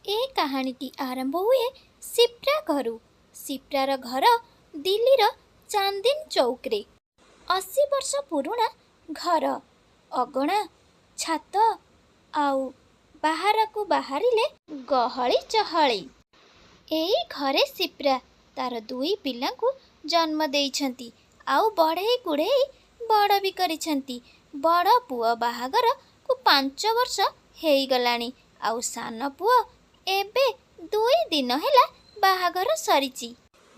ଏ କାହାଣୀଟି ଆରମ୍ଭ ହୁଏ ସିପ୍ରା ଘରୁ। ସିପ୍ରାର ଘର ଦିଲ୍ଲୀର ଚାନ୍ଦିନୀ ଚୌକରେ। 80 ବର୍ଷ ପୁରୁଣା ଘର। ଅଗଣା, ଛାତ ଆଉ ବାହାରକୁ ବାହାରିଲେ ଗହଳି ଚହଳି। ଏଇ ଘରେ ସିପ୍ରା ତାର ଦୁଇ ପିଲାଙ୍କୁ ଜନ୍ମ ଦେଇଛନ୍ତି ଆଉ ବଢ଼େଇ କୁଢ଼େଇ ବଡ଼ ବି କରିଛନ୍ତି। ବଡ଼ ପୁଅ ବାହାଘରକୁ 5 ବର୍ଷ ହେଇଗଲାଣି ଆଉ ସାନ ପୁଅ ଏବେ 2 ଦିନ ହେଲା ବାହାଘର ସରିଚି।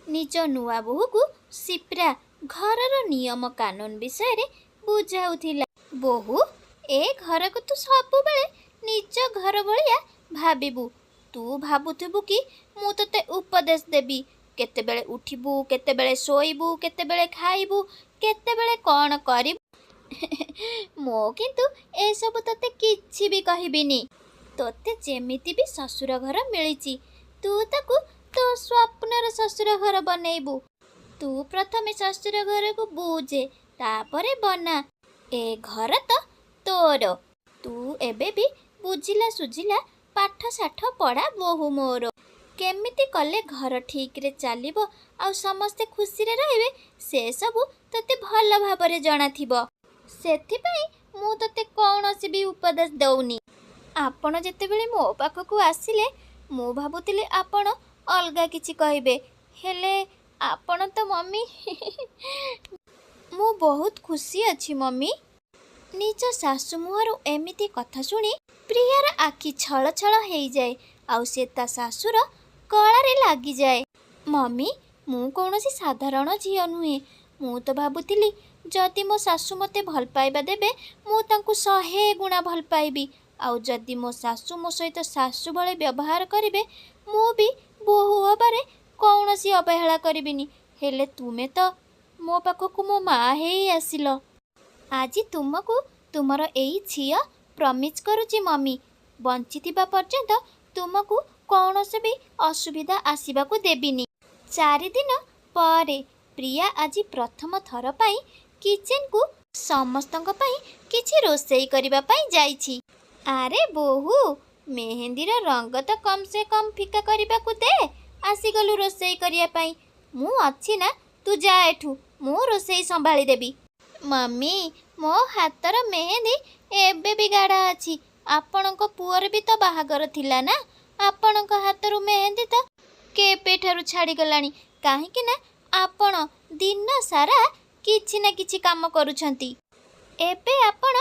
ନିଜ ନୂଆ ବୋହୂକୁ ସିପ୍ରା ଘରର ନିୟମ କାନୁନ ବିଷୟରେ ବୁଝାଉଥିଲା। ବୋହୂ, ଏ ଘରକୁ ତୁ ସବୁବେଳେ ନିଜ ଘର ଭଳିଆ ଭାବିବୁ। ତୁ ଭାବୁଥିବୁ କି ମୁଁ ତୋତେ ଉପଦେଶ ଦେବି, କେତେବେଳେ ଉଠିବୁ, କେତେବେଳେ ଶୋଇବୁ, କେତେବେଳେ ଖାଇବୁ, କେତେବେଳେ କ'ଣ କରିବୁ। ମୁଁ କିନ୍ତୁ ଏସବୁ ତୋତେ କିଛି ବି କହିବିନି। ତୋତେ ଯେମିତି ବି ଶ୍ୱଶୁର ଘର ମିଳିଛି, ତୁ ତାକୁ ତୋ ସ୍ୱପ୍ନର ଶ୍ୱଶୁର ଘର ବନେଇବୁ। ତୁ ପ୍ରଥମେ ଶ୍ୱଶୁର ଘରକୁ ବୁଝେ, ତାପରେ ବନା। ଏ ଘର ତ ତୋର। ତୁ ଏବେ ବି ବୁଝିଲା ସୁଝିଲା ପାଠ ସାଠ ପଢ଼ା ବୋହୂ ମୋର। କେମିତି କଲେ ଘର ଠିକରେ ଚାଲିବ ଆଉ ସମସ୍ତେ ଖୁସିରେ ରହିବେ, ସେସବୁ ତୋତେ ଭଲ ଭାବରେ ଜଣାଥିବ। ସେଥିପାଇଁ ମୁଁ ତୋତେ କୌଣସି ବି ଉପଦେଶ ଦଉନି। ଆପଣ ଯେତେବେଳେ ମୋ ପାଖକୁ ଆସିଲେ, ମୁଁ ଭାବୁଥିଲି ଆପଣ ଅଲଗା କିଛି କହିବେ, ହେଲେ ଆପଣ ତ ମମି। ମୁଁ ବହୁତ ଖୁସି ଅଛି ମମି। ନିଜ ଶାଶୁ ମୁହଁରୁ ଏମିତି କଥା ଶୁଣି ପ୍ରିୟାର ଆଖି ଛଳ ଛଳ ହେଇଯାଏ ଆଉ ସେ ତା ଶାଶୁର ଗଳାରେ ଲାଗିଯାଏ। ମମି, ମୁଁ କୌଣସି ସାଧାରଣ ଝିଅ ନୁହେଁ। ମୁଁ ତ ଭାବୁଥିଲି ଯଦି ମୋ ଶାଶୁ ମୋତେ ଭଲ ପାଇବା ଦେବେ, ମୁଁ ତାଙ୍କୁ 100 ଗୁଣା ଭଲ ପାଇବି। ଆଉ ଯଦି ମୋ ଶାଶୁ ମୋ ସହିତ ଶାଶୁ ଭଳି ବ୍ୟବହାର କରିବେ, ମୁଁ ବି ବୋହୂ ହେବାରେ କୌଣସି ଅବହେଳା କରିବିନି। ହେଲେ ତୁମେ ତ ମୋ ପାଖକୁ ମୋ ମା ହେଇ ଆସିଲ। ଆଜି ତୁମକୁ ତୁମର ଏଇ ଝିଅ ପ୍ରମିଜ୍ କରୁଛି ମମି, ବଞ୍ଚିଥିବା ପର୍ଯ୍ୟନ୍ତ ତୁମକୁ କୌଣସି ବି ଅସୁବିଧା ଆସିବାକୁ ଦେବିନି। 4 ଦିନ ପରେ ପ୍ରିୟା ଆଜି ପ୍ରଥମ ଥର ପାଇଁ କିଚେନକୁ ସମସ୍ତଙ୍କ ପାଇଁ କିଛି ରୋଷେଇ କରିବା ପାଇଁ ଯାଇଛି। ଆରେ ବୋହୂ, ମେହେନ୍ଦୀର ରଙ୍ଗ ତ କମ୍ ସେ କମ୍ ଫିକା କରିବାକୁ ଦେ, ଆସିଗଲୁ ରୋଷେଇ କରିବା ପାଇଁ। ମୁଁ ଅଛି ନା, ତୁ ଯା ଏଠୁ, ମୁଁ ରୋଷେଇ ସମ୍ଭାଳି ଦେବି। ମମି, ମୋ ହାତର ମେହେନ୍ଦୀ ଏବେ ବି ଗାଢ଼ା ଅଛି। ଆପଣଙ୍କ ପୁଅର ବି ତ ବାହାଘର ଥିଲା ନା, ଆପଣଙ୍କ ହାତରୁ ମେହେନ୍ଦୀ ତ କେବେଠାରୁ ଛାଡ଼ିଗଲାଣି, କାହିଁକି ନା ଆପଣ ଦିନ ସାରା କିଛି ନା କିଛି କାମ କରୁଛନ୍ତି। ଏବେ ଆପଣ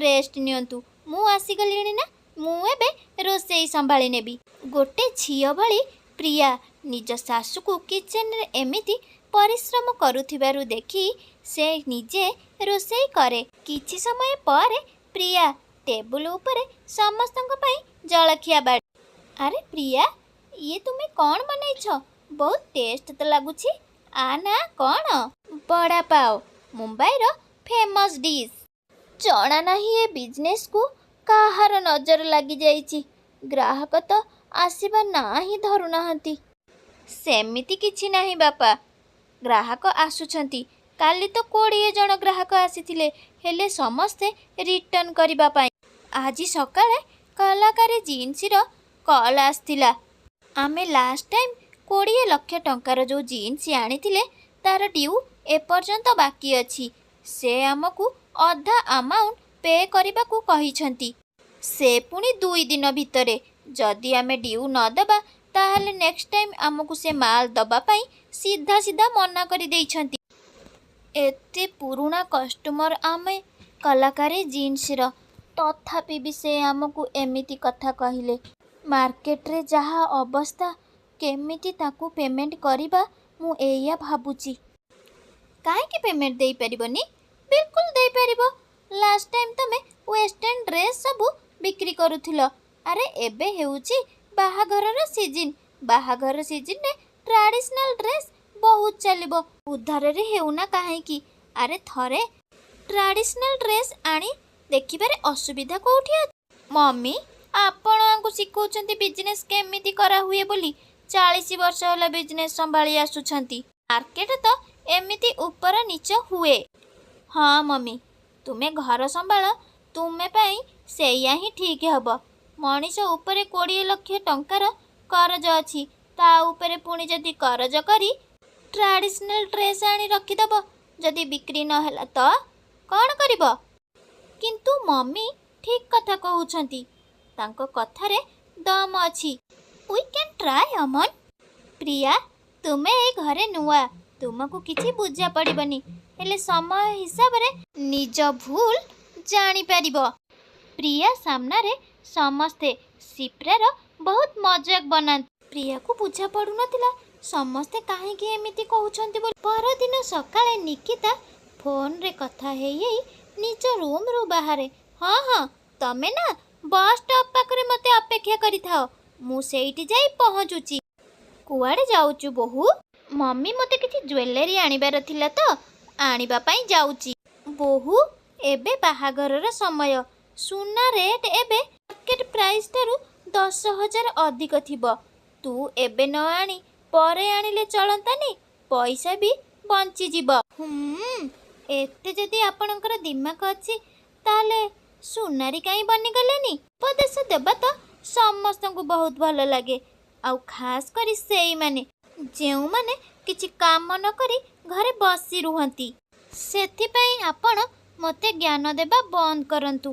ରେଷ୍ଟ ନିଅନ୍ତୁ। ମୁଁ ଆସିଗଲିଣି ନା, ମୁଁ ଏବେ ରୋଷେଇ ସମ୍ଭାଳି ନେବି। ଗୋଟେ ଝିଅ ଭଳି ପ୍ରିୟା ନିଜ ଶାଶୁକୁ କିଚେନରେ ଏମିତି ପରିଶ୍ରମ କରୁଥିବାରୁ ଦେଖି ସେ ନିଜେ ରୋଷେଇ କରେ। କିଛି ସମୟ ପରେ ପ୍ରିୟା ଟେବୁଲ ଉପରେ ସମସ୍ତଙ୍କ ପାଇଁ ଜଳଖିଆ ବାଢ଼େ। ଆରେ ପ୍ରିୟା, ଇଏ ତୁମେ କ'ଣ ବନେଇଛ? ବହୁତ ଟେଷ୍ଟ ତ ଲାଗୁଛି। ଆ ନାଁ କ'ଣ? ବଡ଼ା ପାଓ, ମୁମ୍ବାଇର ଫେମସ୍ ଡିସ୍। ଜଣା ନାହିଁ ଏ ବିଜନେସକୁ କାହାର ନଜର ଲାଗିଯାଇଛି। ଗ୍ରାହକ ତ ଆସିବା ନାଁ ହିଁ ଧରୁନାହାନ୍ତି। ସେମିତି କିଛି ନାହିଁ ବାପା, ଗ୍ରାହକ ଆସୁଛନ୍ତି। କାଲି ତ 20 ଜଣ ଗ୍ରାହକ ଆସିଥିଲେ, ହେଲେ ସମସ୍ତେ ରିଟର୍ଣ୍ଣ କରିବା ପାଇଁ। ଆଜି ସକାଳେ କଳାକାରୀ ଜିନ୍ସର କଲ୍ ଆସିଥିଲା। ଆମେ ଲାଷ୍ଟ ଟାଇମ୍ 20 ଲକ୍ଷ ଟଙ୍କାର ଯେଉଁ ଜିନ୍ସ ଆଣିଥିଲେ, ତାର ଡ୍ୟୁ ଏପର୍ଯ୍ୟନ୍ତ ବାକି ଅଛି। ସେ ଆମକୁ ଅଧା ଆମାଉଣ୍ଟ ପେ କରିବାକୁ କହିଛନ୍ତି, ସେ ପୁଣି 2 ଦିନ ଭିତରେ। ଯଦି ଆମେ ଡ୍ୟୁ ନ ଦେବା, ତାହେଲେ ନେକ୍ସଟ ଟାଇମ୍ ଆମକୁ ସେ ମାଲ୍ ଦେବା ପାଇଁ ସିଧା ସିଧା ମନା କରିଦେଇଛନ୍ତି। ଏତେ ପୁରୁଣା କଷ୍ଟମର ଆମେ କଳାକାରୀ ଜିନ୍ସର, ତଥାପି ବି ସେ ଆମକୁ ଏମିତି କଥା କହିଲେ। ମାର୍କେଟରେ ଯାହା ଅବସ୍ଥା, କେମିତି ତାକୁ ପେମେଣ୍ଟ କରିବା, ମୁଁ ଏଇଆ ଭାବୁଛି। କାହିଁକି ପେମେଣ୍ଟ ଦେଇପାରିବନି? ବିଲକୁଲ ଦେଇପାରିବ। ଲାଷ୍ଟ ଟାଇମ୍ ତମେ ୱେଷ୍ଟର୍ଣ୍ଣ ଡ୍ରେସ୍ ସବୁ ବିକ୍ରି କରୁଥିଲ। ଆରେ ଏବେ ହେଉଛି ବାହାଘରର ସିଜିନ୍। ବାହାଘର ସିଜିନ୍ରେ ଟ୍ରାଡ଼ିସନାଲ୍ ଡ୍ରେସ୍ ବହୁତ ଚାଲିବ, ଉଧାରରେ ହେଉନା କାହିଁକି। ଆରେ ଥରେ ଟ୍ରାଡ଼ିସନାଲ୍ ଡ୍ରେସ୍ ଆଣି ଦେଖିବାରେ ଅସୁବିଧା କୋଉଠି ଅଛି? ମମି, ଆପଣ ଆଙ୍କୁ ଶିଖଉଛନ୍ତି ବିଜନେସ୍ କେମିତି କରାହୁଏ ବୋଲି? 40 ବର୍ଷ ହେଲା ବିଜନେସ୍ ସମ୍ଭାଳି ଆସୁଛନ୍ତି। ମାର୍କେଟ ତ ଏମିତି ଉପର ନିଚ ହୁଏ। ହଁ ମମି, ତୁମେ ଘର ସମ୍ଭାଳ, ତୁମେ ପାଇଁ ସେଇଆ ହିଁ ଠିକ୍ ହେବ। ମଣିଷ ଉପରେ 20 ଲକ୍ଷ ଟଙ୍କାର କରଜ ଅଛି, ତା ଉପରେ ପୁଣି ଯଦି କରଜ କରି ଟ୍ରାଡ଼ିସନାଲ୍ ଡ୍ରେସ୍ ଆଣି ରଖିଦେବ, ଯଦି ବିକ୍ରି ନହେଲା ତ କ'ଣ କରିବ? କିନ୍ତୁ ମମି ଠିକ୍ କଥା କହୁଛନ୍ତି। ତାଙ୍କ କଥାରେ ଦମ୍ ଅଛି। We can try, Aman. Priya, ତୁମେ ଏଇ ଘରେ ନୂଆ, ତୁମକୁ କିଛି ବୁଝା ପଡ଼ିବନି, ହେଲେ ସମୟ ହିସାବରେ ନିଜ ଭୁଲ ଜାଣିପାରିବ। ପ୍ରିୟା ସାମ୍ନାରେ ସମସ୍ତେ ସିପ୍ରାର ବହୁତ ମଜାକ ବନାନ୍ତି। ପ୍ରିୟାକୁ ବୁଝା ପଡ଼ୁନଥିଲା ସମସ୍ତେ କାହିଁକି ଏମିତି କହୁଛନ୍ତି ବୋଲି। ପରଦିନ ସକାଳେ ନିକିତା ଫୋନରେ କଥା ହେଇ ହେଇ ନିଜ ରୁମ୍ରୁ ବାହାରେ। ହଁ ହଁ, ତମେ ନା ବସ୍ ଷ୍ଟପ୍ ପାଖରେ ମୋତେ ଅପେକ୍ଷା କରିଥାଅ, ମୁଁ ସେଇଠି ଯାଇ ପହଞ୍ଚୁଛି। କୁଆଡ଼େ ଯାଉଛୁ ବୋହୂ? ମମି, ମୋତେ କିଛି ଜୁଏଲାରୀ ଆଣିବାର ଥିଲା ତ ଆଣିବା ପାଇଁ ଯାଉଛି। ବୋହୂ, ଏବେ ବାହାଘରର ସମୟ। ସୁନା ରେଟ୍ ଏବେ ମାର୍କେଟ ପ୍ରାଇସ୍ ଠାରୁ 10,000 ଅଧିକ ଥିବ। ତୁ ଏବେ ନ ଆଣି ପରେ ଆଣିଲେ ଚଳନ୍ତାନି? ପଇସା ବି ବଞ୍ଚିଯିବ। ହୁଁ, ଏତେ ଯଦି ଆପଣଙ୍କର ଦିମାକ ଅଛି, ତାହେଲେ ସୁନାରୀ କାହିଁ ବନିଗଲେନି? ଉପଦେଶ ଦେବା ତ ସମସ୍ତଙ୍କୁ ବହୁତ ଭଲ ଲାଗେ, ଆଉ ଖାସ୍ କରି ସେଇମାନେ ଯେଉଁମାନେ କିଛି କାମ ନ କରି ଘରେ ବସି ରୁହନ୍ତି। ସେଥିପାଇଁ ଆପଣ ମୋତେ ଜ୍ଞାନ ଦେବା ବନ୍ଦ କରନ୍ତୁ।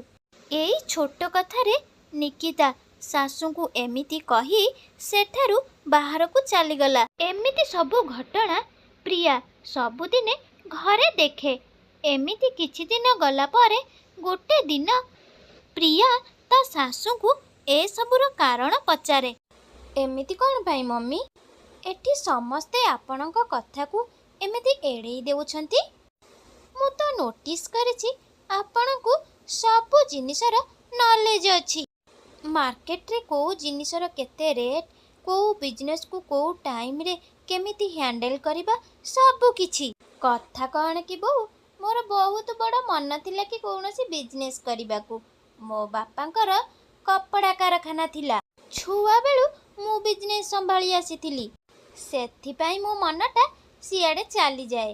ଏଇ ଛୋଟ କଥାରେ ନିକିତା ଶାଶୁଙ୍କୁ ଏମିତି କହି ସେଠାରୁ ବାହାରକୁ ଚାଲିଗଲା। ଏମିତି ସବୁ ଘଟଣା ପ୍ରିୟା ସବୁଦିନେ ଘରେ ଦେଖେ। ଏମିତି କିଛି ଦିନ ଗଲା ପରେ ଗୋଟେ ଦିନ ପ୍ରିୟା ତା ଶାଶୁଙ୍କୁ ଏସବୁର କାରଣ ପଚାରେ। ଏମିତି କ'ଣ ପାଇଁ ମମି, ଏଠି ସମସ୍ତେ ଆପଣଙ୍କ କଥାକୁ ଏମିତି ଏଡ଼େଇ ଦେଉଛନ୍ତି? ମୁଁ ତ ନୋଟିସ୍ କରିଛି ଆପଣଙ୍କୁ ସବୁ ଜିନିଷର ନଲେଜ୍ ଅଛି। ମାର୍କେଟରେ କେଉଁ ଜିନିଷର କେତେ ରେଟ୍, କେଉଁ ବିଜନେସ୍କୁ କେଉଁ ଟାଇମ୍ରେ କେମିତି ହ୍ୟାଣ୍ଡେଲ୍ କରିବା, ସବୁ କିଛି। କଥା କ'ଣ କି ବୋଉ, ମୋର ବହୁତ ବଡ଼ ମନ ଥିଲା କି କୌଣସି ବିଜନେସ୍ କରିବାକୁ। ମୋ ବାପାଙ୍କର କପଡ଼ା କାରଖାନା ଥିଲା। ଛୁଆବେଳୁ ମୁଁ ବିଜନେସ୍ ସମ୍ଭାଳି ଆସିଥିଲି। ସେଥିପାଇଁ ମୋ ମନଟା ସିଆଡ଼େ ଚାଲିଯାଏ।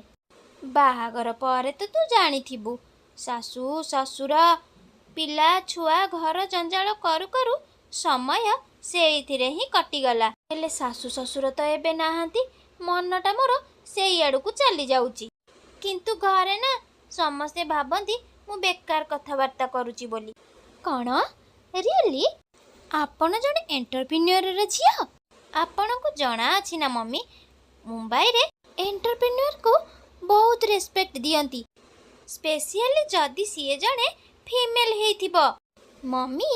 ବାହାଘର ପରେ ତ ତୁ ଜାଣିଥିବୁ, ଶାଶୁ ଶ୍ୱଶୁର, ପିଲା ଛୁଆ, ଘର ଜଞ୍ଜାଳ କରୁ କରୁ ସମୟ ସେଇଥିରେ ହିଁ କଟିଗଲା। ହେଲେ ଶାଶୁ ଶ୍ୱଶୁର ତ ଏବେ ନାହାନ୍ତି, ମନଟା ମୋର ସେଇ ଆଡ଼କୁ ଚାଲି ଯାଉଛି। କିନ୍ତୁ ଘରେ ନା ସମସ୍ତେ ଭାବନ୍ତି ମୁଁ ବେକାର କଥାବାର୍ତ୍ତା କରୁଛି ବୋଲି। କ'ଣ ରିଏଲି? ଆପଣ ଜଣେ ଏଣ୍ଟରପ୍ରିନିୟରର ଝିଅ? ଆପଣଙ୍କୁ ଜଣା ଅଛି ନା ମମି, ମୁମ୍ବାଇରେ ଏଣ୍ଟରପ୍ରିନିୟରକୁ ବହୁତ ରେସପେକ୍ଟ ଦିଅନ୍ତି, ସ୍ପେସିଆଲି ଯଦି ସିଏ ଜଣେ ଫିମେଲ୍ ହେଇଥିବ। ମମି,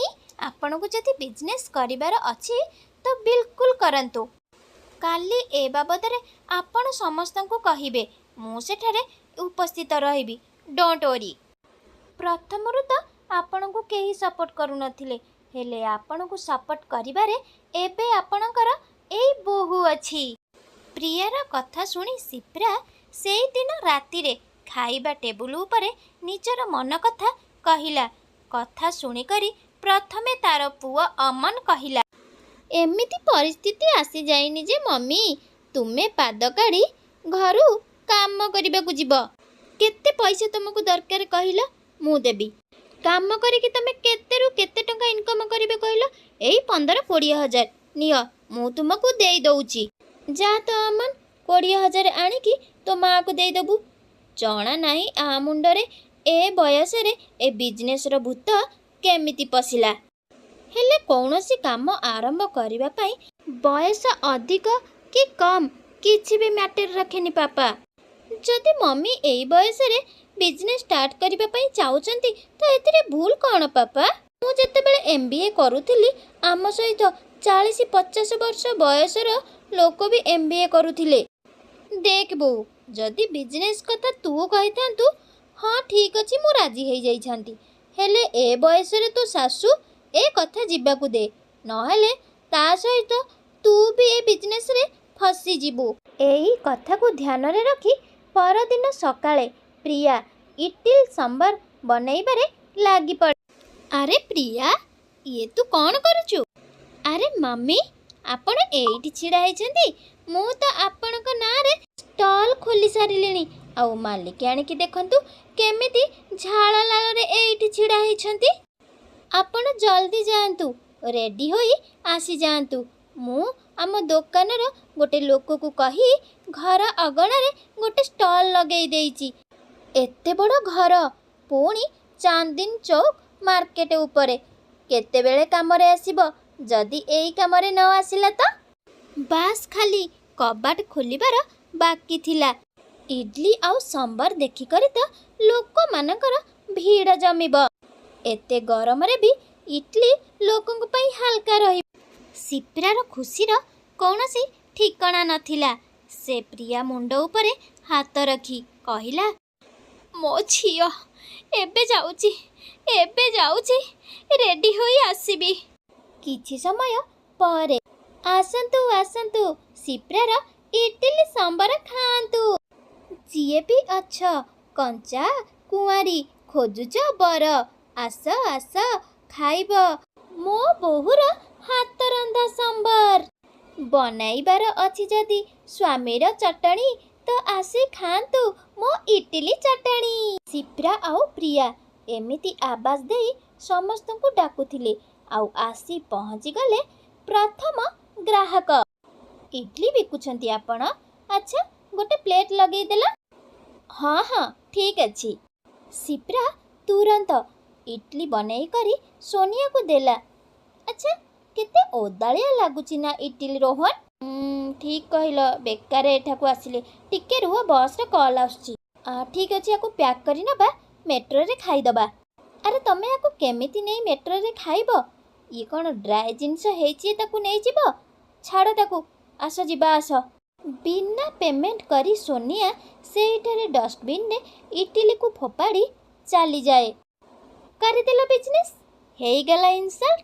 ଆପଣଙ୍କୁ ଯଦି ବିଜନେସ୍ କରିବାର ଅଛି ତ ବିଲକୁଲ କରନ୍ତୁ। କାଲି ଏ ବାବଦରେ ଆପଣ ସମସ୍ତଙ୍କୁ କହିବେ, ମୁଁ ସେଠାରେ ଉପସ୍ଥିତ ରହିବି। Don't worry. ପ୍ରଥମରୁ ତ ଆପଣଙ୍କୁ କେହି ସପୋର୍ଟ କରୁନଥିଲେ, ହେଲେ ଆପଣଙ୍କୁ ସପୋର୍ଟ କରିବାରେ ଏବେ ଆପଣଙ୍କର ଏଇ ବୋହୂ ଅଛି। ପ୍ରିୟାର କଥା ଶୁଣି ସିପ୍ରା ସେଇଦିନ ରାତିରେ ଖାଇବା ଟେବୁଲ ଉପରେ ନିଜର ମନ କଥା କହିଲା। କଥା ଶୁଣିକରି ପ୍ରଥମେ ତାର ପୁଅ ଅମନ କହିଲା, ଏମିତି ପରିସ୍ଥିତି ଆସିଯାଇନି ଯେ ମମି, ତୁମେ ପାଦ କାଢ଼ି ଘରୁ କାମ କରିବାକୁ ଯିବ। କେତେ ପଇସା ତୁମକୁ ଦରକାର କହିଲ, ମୁଁ ଦେବି। କାମ କରିକି ତମେ କେତେରୁ କେତେ ଟଙ୍କା ଇନକମ୍ କରିବେ କହିଲ? ଏଇ 15-20 ହଜାର ନିଅ, ମୁଁ ତୁମକୁ ଦେଇ ଦଉଛି। ଯା ତ ଅମନ, 20,000 ଆଣିକି ତୋ ମାଆକୁ ଦେଇଦେବୁ। ଜଣା ନାହିଁ ଆ ମୁଣ୍ଡରେ ଏ ବୟସରେ ଏ ବିଜନେସ୍ର ଭୂତ କେମିତି ପଶିଲା। ହେଲେ କୌଣସି କାମ ଆରମ୍ଭ କରିବା ପାଇଁ ବୟସ ଅଧିକ କି କମ୍ କିଛି ବି ମ୍ୟାଟର ରଖେନି ପାପା। ଯଦି ମମି ଏଇ ବୟସରେ ବିଜନେସ୍ ଷ୍ଟାର୍ଟ କରିବା ପାଇଁ ଚାହୁଁଛନ୍ତି ତ ଏଥିରେ ଭୁଲ କ'ଣ ପାପା? ମୁଁ ଯେତେବେଳେ ଏମ୍ବିଏ କରୁଥିଲି, ଆମ ସହିତ 40-50 ବର୍ଷ ବୟସର ଲୋକ ବି ଏମ୍ବିଏ କରୁଥିଲେ। ଦେଖ ବୋଉ, ଯଦି ବିଜନେସ୍ କଥା ତୁ କହିଥାନ୍ତୁ, ହଁ ଠିକ୍ ଅଛି, ମୁଁ ରାଜି ହେଇଯାଇଥାନ୍ତି। ହେଲେ ଏ ବୟସରେ ତୋ ଶାଶୁ ଏ କଥା ଯିବାକୁ ଦେ, ନହେଲେ ତା ସହିତ ତୁ ବି ଏ ବିଜନେସ୍ରେ ଫସିଯିବୁ। ଏଇ କଥାକୁ ଧ୍ୟାନରେ ରଖି ପରଦିନ ସକାଳେ ପ୍ରିୟା ଇଟିଲି ସମ୍ବର ବନେଇବାରେ ଲାଗିପଡ଼େ। ଆରେ ପ୍ରିୟା, ଇଏ ତୁ କ'ଣ କରୁଛୁ? ଆରେ ମମି, ଆପଣ ଏଇଠି ଛିଡ଼ା ହେଇଛନ୍ତି? ମୁଁ ତ ଆପଣଙ୍କ ନାଁରେ ଷ୍ଟଲ୍ ଖୋଲି ସାରିଲିଣି, ଆଉ ମାଲିକ ଆଣିକି ଦେଖନ୍ତୁ କେମିତି ଝାଳ ଲାଳରେ ଏଇଠି ଛିଡ଼ା ହେଇଛନ୍ତି। ଆପଣ ଜଲ୍ଦି ଯାଆନ୍ତୁ। ରେଡ଼ି ହୋଇ ଆସିଯାଆନ୍ତୁ। ମୁଁ ଆମ ଦୋକାନର ଗୋଟେ ଲୋକକୁ କହି ଘର ଅଗଣାରେ ଗୋଟେ ଷ୍ଟଲ୍ ଲଗେଇ ଦେଇଛି। ଏତେ ବଡ଼ ଘର, ପୁଣି ଚାନ୍ଦିନୀ ଚୌକ ମାର୍କେଟ ଉପରେ, କେତେବେଳେ କାମରେ ଆସିବ? ଯଦି ଏଇ କାମରେ ନ ଆସିଲା ତ? ବାସ୍, ଖାଲି କବାଟ ଖୋଲିବାର ବାକି ଥିଲା। ଇଡଲି ଆଉ ସମ୍ବର ଦେଖିକରି ତ ଲୋକମାନଙ୍କର ଭିଡ଼ ଜମିବ। ଏତେ ଗରମରେ ବି ଇଡଲି ଲୋକଙ୍କ ପାଇଁ ହାଲକା ରହିବ। ସିପ୍ରାର ଖୁସିର କୌଣସି ଠିକଣା ନଥିଲା। ସେ ପ୍ରିୟା ମୁଣ୍ଡ ଉପରେ ହାତ ରଖି କହିଲା, "ମୋ ଝିଅ, ଏବେ ଯାଉଛି, ଏବେ ଯାଉଛି, ରେଡ଼ି ହୋଇ ଆସିବି।" କିଛି ସମୟ ପରେ, "ଆସନ୍ତୁ, ଆସନ୍ତୁ, ସିପ୍ରାର ଇଟିଲି ସମ୍ବର ଖାଆନ୍ତୁ। ଯିଏ ବି ଅଛ କଞ୍ଚା କୁଆଁରୀ, ଖୋଜୁଛ ବର, ଆସ ଆସ, ଖାଇବ ମୋ ବୋହୂର ହାତରନ୍ଧା ସମ୍ବର। ବନାଇବାର ଅଛି ଯଦି ସ୍ୱାମୀର ଚଟଣି, ତ ଆସି ଖାଆନ୍ତୁ ମୋ ଇଟିଲି ଚଟଣି।" ସିପ୍ରା ଆଉ ପ୍ରିୟା ଏମିତି ଆବାଜ ଦେଇ ସମସ୍ତଙ୍କୁ ଡାକୁଥିଲେ ଆଉ ଆସି ପହଞ୍ଚିଗଲେ ପ୍ରଥମ ଗ୍ରାହକ। "ଇଡଲି ବିକୁଛନ୍ତି ଆପଣ? ଆଚ୍ଛା, ଗୋଟେ ପ୍ଲେଟ୍ ଲଗେଇଦେଲ।" "ହଁ ହଁ, ଠିକ୍ ଅଛି।" ସିପ୍ରା ତୁରନ୍ତ ଇଡଲି ବନେଇ କରି ସୋନିଆକୁ ଦେଲା। "ଆଚ୍ଛା, କେତେ ଓଦାଳିଆ ଲାଗୁଛି ନା ଇଟିଲି? ରୋହନ, ଠିକ୍ କହିଲ, ବେକାର ଏଠାକୁ ଆସିଲେ। ଟିକେ ରୁହ, ବସ୍ରେ କଲ୍ ଆସୁଛି। ଠିକ୍ ଅଛି, ୟାକୁ ପ୍ୟାକ୍ କରି ନେବା, ମେଟ୍ରୋରେ ଖାଇଦେବା।" "ଆରେ, ତମେ ୟାକୁ କେମିତି ନେଇ ମେଟ୍ରୋରେ ଖାଇବ? ଇଏ କ'ଣ ଡ୍ରାଏ ଜିନିଷ ହେଇଛି ତାକୁ ନେଇଯିବ? ଛାଡ଼ ତାକୁ, ଆସ ଯିବା, ଆସ।" ବିନା ପେମେଣ୍ଟ କରି ସୋନିଆ ସେଇଠାରେ ଡଷ୍ଟବିନରେ ଇଟିଲିକୁ ଫୋପାଡ଼ି ଚାଲିଯାଏ। କରିଦେଲ ବିଜନେସ୍, ହେଇଗଲା ଇନସଲ୍ଟ।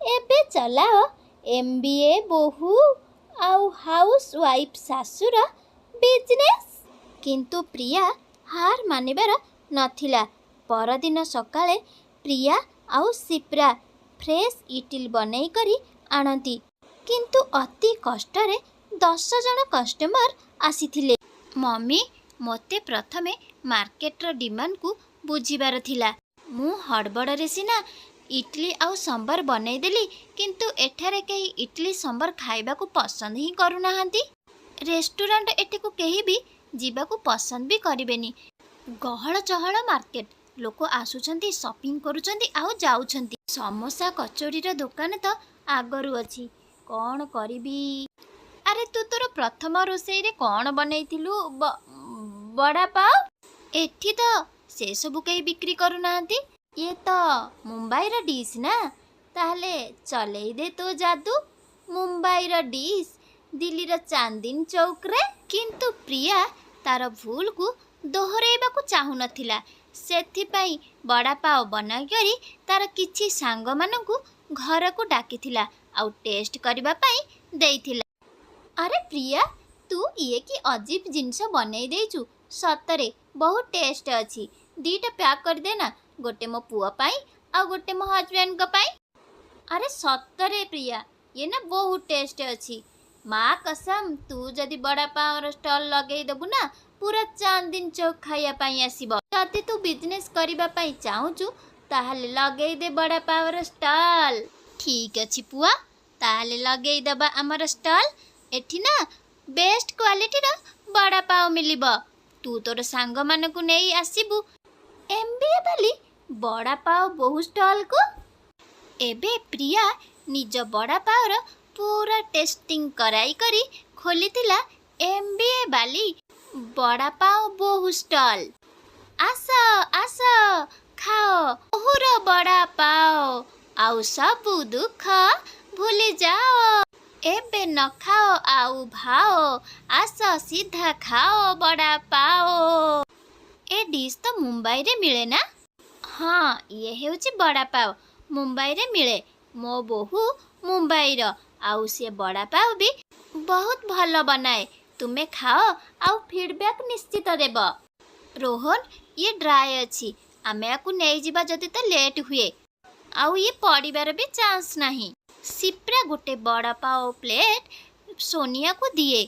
ଏବେ ଚଲାଅ ଏମବିଏ ବୋହୂ ଆଉ ହାଉସ୍ ୱାଇଫ୍ ଶାଶୁର ବିଜନେସ୍। କିନ୍ତୁ ପ୍ରିୟା ହାର ମାନିବାର ନଥିଲା। ପରଦିନ ସକାଳେ ପ୍ରିୟା ଆଉ ସିପ୍ରା ଫ୍ରେଶ୍ ଇଟିଲି ବନେଇ କରି ଆଣନ୍ତି। କିନ୍ତୁ ଅତି କଷ୍ଟରେ 10 ଜଣ କଷ୍ଟମର ଆସିଥିଲେ। "ମମି, ମୋତେ ପ୍ରଥମେ ମାର୍କେଟର ଡିମାଣ୍ଡକୁ ବୁଝିବାର ଥିଲା। ମୁଁ ହଡ଼ବଡ଼ରେ ସିନା ଇଟିଲି ଆଉ ସମ୍ବର ବନେଇଦେଲି, କିନ୍ତୁ ଏଠାରେ କେହି ଇଟିଲି ସମ୍ବର ଖାଇବାକୁ ପସନ୍ଦ ହିଁ କରୁନାହାନ୍ତି। ରେଷ୍ଟୁରାଣ୍ଟ ଏଠିକୁ କେହି ବି ଯିବାକୁ ପସନ୍ଦ ବି କରିବେନି। ଗହଳ ଚହଳ ମାର୍କେଟ, ଲୋକ ଆସୁଛନ୍ତି, ସପିଂ କରୁଛନ୍ତି ଆଉ ଯାଉଛନ୍ତି। ସମୋସା କଚୋଡ଼ିର ଦୋକାନ ତ ଆଗରୁ ଅଛି। କ'ଣ କରିବି?" "ଆରେ, ତୁ ତୋର ପ୍ରଥମ ରୋଷେଇରେ କ'ଣ ବନେଇଥିଲୁ? ବଡ଼ା ପାଓ? ଏଠି ତ ସେସବୁ କେହି ବିକ୍ରି କରୁନାହାନ୍ତି। ଇଏ ତ ମୁମ୍ବାଇର ଡିସ୍ ନା? ତାହେଲେ ଚଲେଇ ଦେ ତୋ ଯାଦୁ, ମୁମ୍ବାଇର ଡିସ୍ ଦିଲ୍ଲୀର ଚାନ୍ଦିନୀ ଚୌକରେ।" କିନ୍ତୁ ପ୍ରିୟା ତାର ଭୁଲକୁ ଦୋହରାଇବାକୁ ଚାହୁଁନଥିଲା। ସେଥିପାଇଁ ବଡ଼ାପାଓ ବନାଇକରି ତାର କିଛି ସାଙ୍ଗମାନଙ୍କୁ ଘରକୁ ଡାକିଥିଲା ଆଉ ଟେଷ୍ଟ କରିବା ପାଇଁ ଦେଇଥିଲା। "ଆରେ ପ୍ରିୟା, ତୁ ଇଏ କି ଅଜୀବ ଜିନିଷ ବନେଇ ଦେଇଛୁ! ସତରେ ବହୁତ ଟେଷ୍ଟ ଅଛି। ଦୁଇଟା ପ୍ୟାକ୍ କରିଦେ ନା, ଗୋଟେ ମୋ ପୁଅ ପାଇଁ ଆଉ ଗୋଟେ ମୋ ହଜବେଣ୍ଡଙ୍କ ପାଇଁ।" "ଆରେ ସତରେ ପ୍ରିୟା, ଇଏ ନା ବହୁତ ଟେଷ୍ଟ ଅଛି। ମା କସମ, ତୁ ଯଦି ବଡ଼ାପାଓର ଷ୍ଟଲ୍ ଲଗେଇ ଦେବୁ ନା, ପୁରା ଚାନ୍ଦିନୀ ଚୌକ ଖାଇବା ପାଇଁ ଆସିବ। ଯଦି ତୁ ବିଜନେସ୍ କରିବା ପାଇଁ ଚାହୁଁଛୁ, ତାହେଲେ ଲଗେଇ ଦେ ବଡ଼ାପାଓର ଷ୍ଟଲ୍।" "ଠିକ୍ ଅଛି ପୁଅ, ତାହେଲେ ଲଗେଇଦେବା ଆମର ଷ୍ଟଲ୍। ଏଠି ନା ବେଷ୍ଟ କ୍ୱାଲିଟିର ବଡ଼ାପାଓ ମିଳିବ। ତୁ ତୋର ସାଙ୍ଗମାନଙ୍କୁ ନେଇ ଆସିବୁ ଏମବିଏ ବାଲି ବଡ଼ାପାଓ ବୋହୂ ଷ୍ଟଲ୍କୁ।" ଏବେ ପ୍ରିୟା ନିଜ ବଡ଼ାପାଓର ପୁରା ଟେଷ୍ଟିଂ କରାଇ କରି ଖୋଲିଥିଲା ଏମବିଏ ବାଲି ବଡ଼ାପାଓ ବୋହୂ ଷ୍ଟଲ୍। "ଆସ ଆସ, ଖାଅ ବୋହୂର ବଡ଼ାପାଓ ଆଉ ସବୁ ଦୁଃଖ ଭୁଲି ଯାଅ। ଏବେ ନ ଖାଅ ଆଉ ଭାଓ, ଆସ ସିଧା ଖାଅ ବଡ଼ାପାଓ।" "ଏ ଡିସ୍ ତ ମୁମ୍ବାଇରେ ମିଳେ ନା?" "ହଁ, ଇଏ ହେଉଛି ବଡ଼ାପାଓ, ମୁମ୍ବାଇରେ ମିଳେ। ମୋ ବୋହୂ ମୁମ୍ବାଇର ଆଉ ସେ ବଡ଼ାପାଓ ବି ବହୁତ ଭଲ ବନାଏ। ତୁମେ ଖାଅ ଆଉ ଫିଡ଼ବ୍ୟାକ୍ ନିଶ୍ଚିତ ଦେବ।" "ରୋହନ, ଇଏ ଡ୍ରାଏ ଅଛି, ଆମେ ୟାକୁ ନେଇଯିବା ଯଦି ତ ଲେଟ୍ ହୁଏ, ଆଉ ଇଏ ପଡ଼ିବାର ବି ଚାନ୍ସ ନାହିଁ।" ସିପ୍ରା ଗୋଟେ ବଡ଼ାପାଓ ପ୍ଲେଟ୍ ସୋନିଆକୁ ଦିଏ।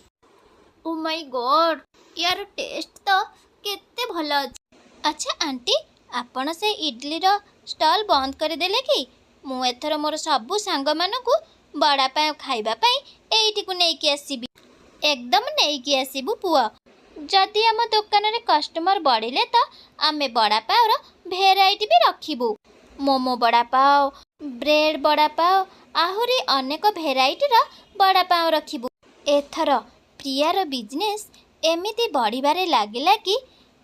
"ଓ ମାଇ ଗଡ୍, ୟାର ଟେଷ୍ଟ ତ କେତେ ଭଲ ଅଛି! ଆଚ୍ଛା ଆଣ୍ଟି, ଆପଣ ସେ ଇଡଲିର ଷ୍ଟଲ୍ ବନ୍ଦ କରିଦେଲେ କି?" ମୁଁ ଏଥର ମୋର ସବୁ ସାଙ୍ଗମାନଙ୍କୁ ବଡ଼ାପାଓ ଖାଇବା ପାଇଁ ଏଇଠିକୁ ନେଇକି ଆସିବି। ଏକଦମ ନେଇକି ଆସିବୁ ପୁଅ। ଯଦି ଆମ ଦୋକାନରେ କଷ୍ଟମର ବଢ଼ିଲେ ତ ଆମେ ବଡ଼ାପାଓର ଭେରାଇଟି ବି ରଖିବୁ। ମୋମୋ ବଡ଼ାପାଓ, ବ୍ରେଡ଼ ବଡ଼ାପାଓ, ଆହୁରି ଅନେକ ଭେରାଇଟିର ବଡ଼ାପାଓ ରଖିବୁ। ଏଥର ପ୍ରିୟାର ବିଜନେସ୍ ଏମିତି ବଢ଼ିବାରେ ଲାଗିଲା କି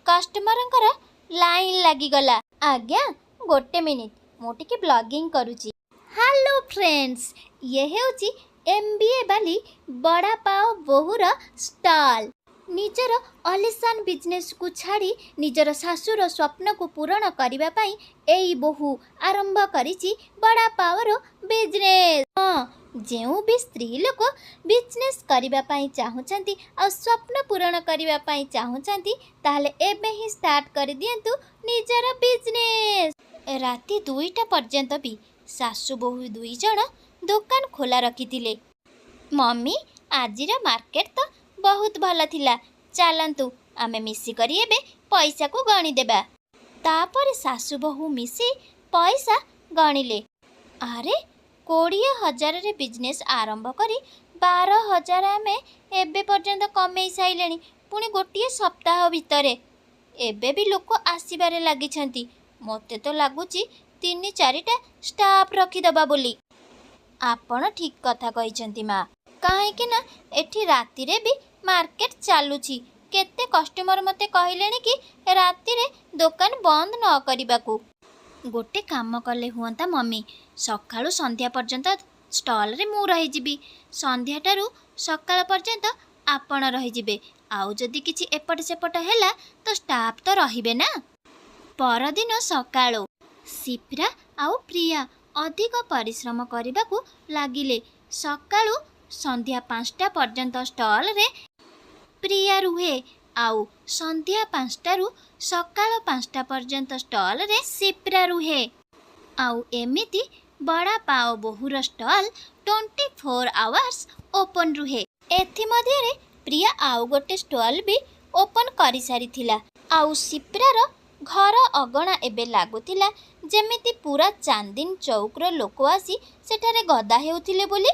କଷ୍ଟମରଙ୍କର ଲାଇନ୍ ଲାଗିଗଲା। ଆଜ୍ଞା, ଗୋଟେ ମିନିଟ୍, ମୁଁ ଟିକେ ବ୍ଲଗିଂ କରୁଛି। ହ୍ୟାଲୋ ଫ୍ରେଣ୍ଡସ୍, ଇଏ ହେଉଛି ଏମବିଏ ବାଲି ବଡ଼ାପାଓ ବୋହୂର ଷ୍ଟଲ୍। ନିଜର ଅଲିଶାନ ବିଜନେସ୍କୁ ଛାଡ଼ି ନିଜର ଶାଶୁର ସ୍ୱପ୍ନକୁ ପୂରଣ କରିବା ପାଇଁ ଏଇ ବୋହୂ ଆରମ୍ଭ କରିଛି ବଡ଼ାପାଓର ବିଜନେସ୍। ହଁ, ଯେଉଁ ବି ସ୍ତ୍ରୀ ଲୋକ ବିଜନେସ୍ କରିବା ପାଇଁ ଚାହୁଁଛନ୍ତି ଆଉ ସ୍ୱପ୍ନ ପୂରଣ କରିବା ପାଇଁ ଚାହୁଁଛନ୍ତି, ତାହେଲେ ଏବେ ହିଁ ଷ୍ଟାର୍ଟ କରିଦିଅନ୍ତୁ ନିଜର ବିଜନେସ୍। ରାତି 2ଟା ପର୍ଯ୍ୟନ୍ତ ବି ଶାଶୁ ବୋହୂ ଦୁଇ ଜଣ ଦୋକାନ ଖୋଲା ରଖିଥିଲେ। ମମି, ଆଜିର ମାର୍କେଟ ତ ବହୁତ ଭଲ ଥିଲା। ଚାଲନ୍ତୁ, ଆମେ ମିଶିକରି ଏବେ ପଇସାକୁ ଗଣିଦେବା। ତାପରେ ଶାଶୁ ବୋହୂ ମିଶି ପଇସା ଗଣିଲେ। ଆରେ, 20,000ରେ ବିଜନେସ୍ ଆରମ୍ଭ କରି 12,000 ଆମେ ଏବେ ପର୍ଯ୍ୟନ୍ତ କମେଇ ସାରିଲେଣି, ପୁଣି ଗୋଟିଏ ସପ୍ତାହ ଭିତରେ। ଏବେ ବି ଲୋକ ଆସିବାରେ ଲାଗିଛନ୍ତି। ମୋତେ ତ ଲାଗୁଛି ତିନି ଚାରିଟା ଷ୍ଟାଫ୍ ରଖିଦେବା ବୋଲି। ଆପଣ ଠିକ୍ କଥା କହିଛନ୍ତି ମା, କାହିଁକି ନା ଏଠି ରାତିରେ ବି ମାର୍କେଟ ଚାଲୁଛି। କେତେ କଷ୍ଟମର ମୋତେ କହିଲେଣି କି ରାତିରେ ଦୋକାନ ବନ୍ଦ ନ କରିବାକୁ। ଗୋଟେ କାମ କଲେ ହୁଅନ୍ତା ମମି, ସକାଳୁ ସନ୍ଧ୍ୟା ପର୍ଯ୍ୟନ୍ତ ଷ୍ଟଲରେ ମୁଁ ରହିଯିବି, ସନ୍ଧ୍ୟାଟାରୁ ସକାଳ ପର୍ଯ୍ୟନ୍ତ ଆପଣ ରହିଯିବେ। ଆଉ ଯଦି କିଛି ଏପଟ ସେପଟ ହେଲା ତ ଷ୍ଟାଫ୍ ତ ରହିବେ ନା। ପରଦିନ ସକାଳୁ ସିପ୍ରା ଆଉ ପ୍ରିୟା ଅଧିକ ପରିଶ୍ରମ କରିବାକୁ ଲାଗିଲେ। ସକାଳୁ ସନ୍ଧ୍ୟା 5ଟା ପର୍ଯ୍ୟନ୍ତ ଷ୍ଟଲରେ ପ୍ରିୟା ରୁହେ ଆଉ ସନ୍ଧ୍ୟା 5ଟାରୁ ସକାଳ 5ଟା ପର୍ଯ୍ୟନ୍ତ ଷ୍ଟଲରେ ସିପ୍ରା ରୁହେ। ଆଉ ଏମିତି ବଡ଼ାପାଓ ବୋହୂର ଷ୍ଟଲ୍ 24 ଆୱାର୍ସ ଓପନ୍ ରୁହେ। ଏଥିମଧ୍ୟରେ ପ୍ରିୟା ଆଉ ଗୋଟେ ଷ୍ଟଲ୍ ବି ଓପନ୍ କରିସାରିଥିଲା। ଆଉ ସିପ୍ରାର ଘର ଅଗଣା ଏବେ ଲାଗୁଥିଲା ଯେମିତି ପୁରା ଚାନ୍ଦିନୀ ଚୌକର ଲୋକ ଆସି ସେଠାରେ ଗଦା ହେଉଥିଲେ ବୋଲି।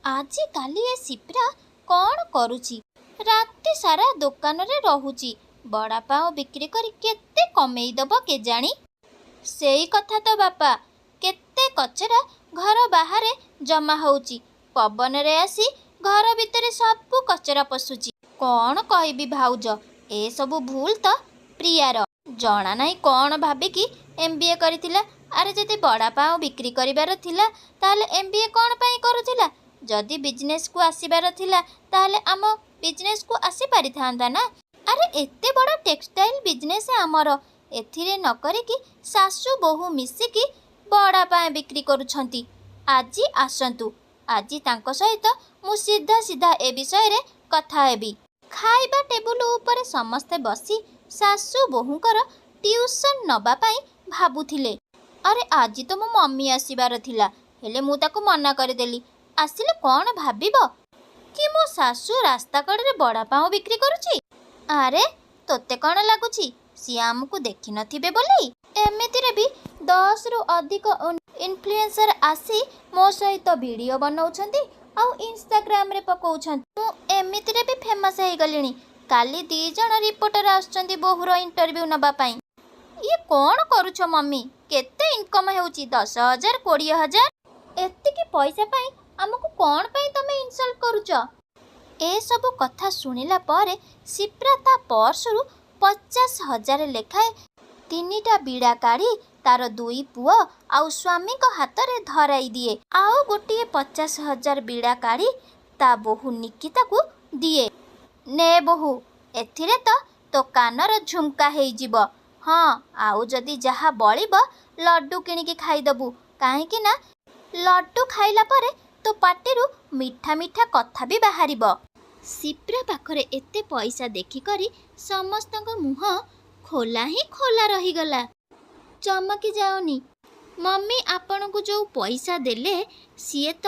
ଆଜିକାଲି ଏ ସିପ୍ରା କ'ଣ କରୁଛି? ରାତି ସାରା ଦୋକାନରେ ରହୁଛି। ବଡ଼ାପାଓ ବିକ୍ରି କରି କେତେ କମେଇ ଦବ କେଜାଣି? ସେଇ କଥା ତ ବାପା, କେତେ କଚରା ଘର ବାହାରେ ଜମା ହଉଛି। ପବନରେ ଆସି ଘର ଭିତରେ ସବୁ କଚରା ପଶୁଛି। କ'ଣ କହିବି ଭାଉଜ, ଏସବୁ ଭୁଲ ତ ପ୍ରିୟାର। ଜଣା ନାହିଁ କ'ଣ ଭାବିକି ଏମବିଏ କରିଥିଲା। ଆରେ, ଯଦି ବଡ଼ାପାଓ ବିକ୍ରି କରିବାର ଥିଲା, ତାହେଲେ ଏମବିଏ କ'ଣ ପାଇଁ କରୁଥିଲା? ଯଦି ବିଜନେସ୍କୁ ଆସିବାର ଥିଲା, ତାହେଲେ ଆମ ବିଜନେସ୍କୁ ଆସିପାରିଥାନ୍ତା ନା। ଆରେ, ଏତେ ବଡ଼ ଟେକ୍ସଟାଇଲ୍ ବିଜନେସ୍ ଆମର, ଏଥିରେ ନ କରିକି ଶାଶୁ ବୋହୂ ମିଶିକି ବଡ଼ାପାଓ ବିକ୍ରି କରୁଛନ୍ତି। ଆଜି ଆସନ୍ତୁ, ଆଜି ତାଙ୍କ ସହିତ ମୁଁ ସିଧା ସିଧା ଏ ବିଷୟରେ କଥା ହେବି। ଖାଇବା ଟେବୁଲ ଉପରେ ସମସ୍ତେ ବସି ଶାଶୁ ବୋହୂଙ୍କର ଟ୍ୟୁସନ୍ ନେବା ପାଇଁ ଭାବୁଥିଲେ। ଆରେ, ଆଜି ତ ମୋ ମମି ଆସିବାର ଥିଲା, ହେଲେ ମୁଁ ତାକୁ ମନା କରିଦେଲି। ଆସିଲେ କ'ଣ ଭାବିବ କି ମୋ ଶାଶୁ ରାସ୍ତା କଡ଼ରେ ବଡ଼ାପାଓ ବିକ୍ରି କରୁଛି? ଆରେ, ତୋତେ କ'ଣ ଲାଗୁଛି ସିଏ ଆମକୁ ଦେଖିନଥିବେ ବୋଲି? ଏମିତିରେ ବି 10ରୁ ଅଧିକ ଇନଫ୍ଲୁଏନ୍ସର ଆସି ମୋ ସହିତ ଭିଡ଼ିଓ ବନଉଛନ୍ତି ଆଉ ଇନଷ୍ଟାଗ୍ରାମରେ ପକଉଛନ୍ତି। ମୁଁ ଏମିତିରେ ବି ଫେମସ୍ ହେଇଗଲିଣି। କାଲି ଦି ଜଣ ରିପୋର୍ଟର ଆସୁଛନ୍ତି ବୋହୂର ଇଣ୍ଟରଭ୍ୟୁ ନେବା ପାଇଁ। ଇଏ କ'ଣ କରୁଛ ମମି? କେତେ ଇନକମ୍ ହେଉଛି? 10,000, 20,000? ଏତିକି ପଇସା ପାଇଁ ଆମକୁ କ'ଣ ପାଇଁ ତମେ ଇନସଲ୍ଟ କରୁଛ? ଏସବୁ କଥା ଶୁଣିଲା ପରେ ସିପ୍ରା ତା ପର୍ସରୁ 50,000 ଲେଖାଏଁ ତିନିଟା ବିଡ଼ା କାଢ଼ି ତାର ଦୁଇ ପୁଅ ଆଉ ସ୍ୱାମୀଙ୍କ ହାତରେ ଧରାଇ ଦିଏ। ଆଉ ଗୋଟିଏ 50,000 ବିଡ଼ା କାଢ଼ି ତା ବୋହୂ ନିକିତାକୁ ଦିଏ। ନେ ବୋହୂ, ଏଥିରେ ତ ତୋ କାନର ଝୁମକା ହେଇଯିବ। ହଁ, ଆଉ ଯଦି ଯାହା ବଳିବ ଲଡ଼ୁ କିଣିକି ଖାଇଦବୁ, କାହିଁକି ନା ଲଡ଼ୁ ଖାଇଲା ପରେ ତୋ ପାଟିରୁ ମିଠା ମିଠା କଥା ବି ବାହାରିବ। ସିପ୍ରା ପାଖରେ ଏତେ ପଇସା ଦେଖିକରି ସମସ୍ତଙ୍କ ମୁହଁ ଖୋଲା ହିଁ ଖୋଲା ରହିଗଲା। ଚମକି ଯାଅନି ମମି, ଆପଣଙ୍କୁ ଯୋଉ ପଇସା ଦେଲେ ସିଏ ତ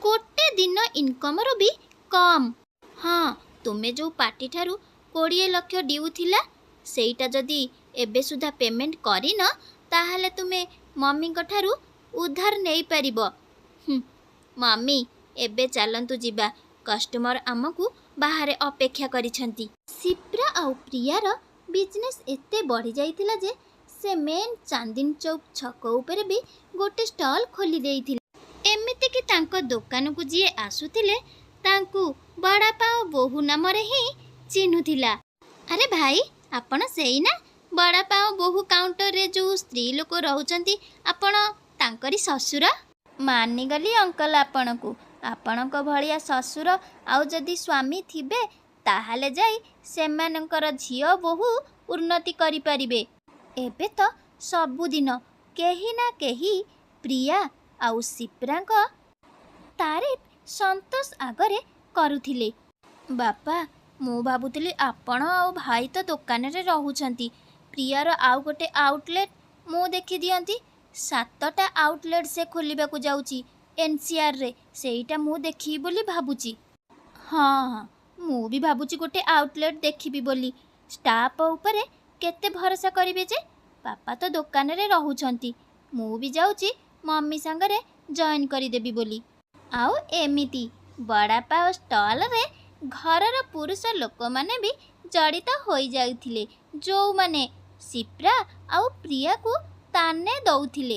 ଗୋଟେ ଦିନ ଇନକମ୍ରୁ ବି କମ୍। ହଁ, ତୁମେ ଯୋଉ ପାର୍ଟିଠାରୁ 20 ଲକ୍ଷ ଡ୍ୟୁ ଥିଲା, ସେଇଟା ଯଦି ଏବେ ସୁଦ୍ଧା ପେମେଣ୍ଟ କରିନ, ତାହେଲେ ତୁମେ ମମିଙ୍କ ଠାରୁ ଉଧାର ନେଇପାରିବ। ହୁଁ, ମମି, ଏବେ ଚାଲନ୍ତୁ ଯିବା, କଷ୍ଟମର ଆମକୁ ବାହାରେ ଅପେକ୍ଷା କରିଛନ୍ତି। ସିପ୍ରା ଆଉ ପ୍ରିୟାର ବିଜନେସ୍ ଏତେ ବଢ଼ିଯାଇଥିଲା ଯେ ସେ ମେନ୍ ଚାନ୍ଦିନୀ ଚୌକ ଛକ ଉପରେ ବି ଗୋଟେ ଷ୍ଟଲ୍ ଖୋଲି ଦେଇଥିଲେ। ଏମିତିକି ତାଙ୍କ ଦୋକାନକୁ ଯିଏ ଆସୁଥିଲେ, ତାଙ୍କୁ ବଡ଼ାପାଓ ବୋହୂ ନାମରେ ହିଁ ଚିହ୍ନୁଥିଲା। ଆରେ ଭାଇ, ଆପଣ ସେଇ ନା ବଡ଼ାପାଓ ବୋହୂ କାଉଣ୍ଟରରେ ଯେଉଁ ସ୍ତ୍ରୀ ଲୋକ ରହୁଛନ୍ତି, ଆପଣ ତାଙ୍କରି ଶ୍ୱଶୁର? ମାନିଗଲି ଅଙ୍କଲ ଆପଣଙ୍କୁ। ଆପଣଙ୍କ ଭଳିଆ ଶ୍ୱଶୁର ଆଉ ଯଦି ସ୍ୱାମୀ ଥିବେ, ତାହେଲେ ଯାଇ ସେମାନଙ୍କର ଝିଅ ବୋହୂ ଉନ୍ନତି କରିପାରିବେ। ଏବେ ତ ସବୁଦିନ କେହି ନା କେହି ପ୍ରିୟା ଆଉ ସିପ୍ରାଙ୍କ ତାରିଫ ସନ୍ତୋଷ ଆଗରେ କରୁଥିଲେ। ବାପା, ମୁଁ ଭାବୁଥିଲି ଆପଣ ଆଉ ଭାଇ ତ ଦୋକାନରେ ରହୁଛନ୍ତି, ପ୍ରିୟାର ଆଉ ଗୋଟେ ଆଉଟଲେଟ୍ ମୁଁ ଦେଖିଦିଅନ୍ତି। 7ଟା ଆଉଟଲେଟ୍ ସେ ଖୋଲିବାକୁ ଯାଉଛି ଏନ୍ସିଆର୍ରେ, ସେଇଟା ମୁଁ ଦେଖିବି ବୋଲି ଭାବୁଛି। ହଁ ହଁ, ମୁଁ ବି ଭାବୁଛି ଗୋଟେ ଆଉଟଲେଟ୍ ଦେଖିବି ବୋଲି। ଷ୍ଟାଫ୍ ଉପରେ କେତେ ଭରସା କରିବେ ଯେ? ବାପା ତ ଦୋକାନରେ ରହୁଛନ୍ତି। ମୁଁ ବି ଯାଉଛି ମମି ସାଙ୍ଗରେ ଜଏନ୍ କରିଦେବି ବୋଲି। ଆଉ ଏମିତି ବଡ଼ାପାଓ ଷ୍ଟଲରେ ଘରର ପୁରୁଷ ଲୋକମାନେ ବି ଜଡ଼ିତ ହୋଇଯାଉଥିଲେ, ଯେଉଁମାନେ ସିପ୍ରା ଆଉ ପ୍ରିୟାକୁ ତାନେ ଦଉଥିଲେ।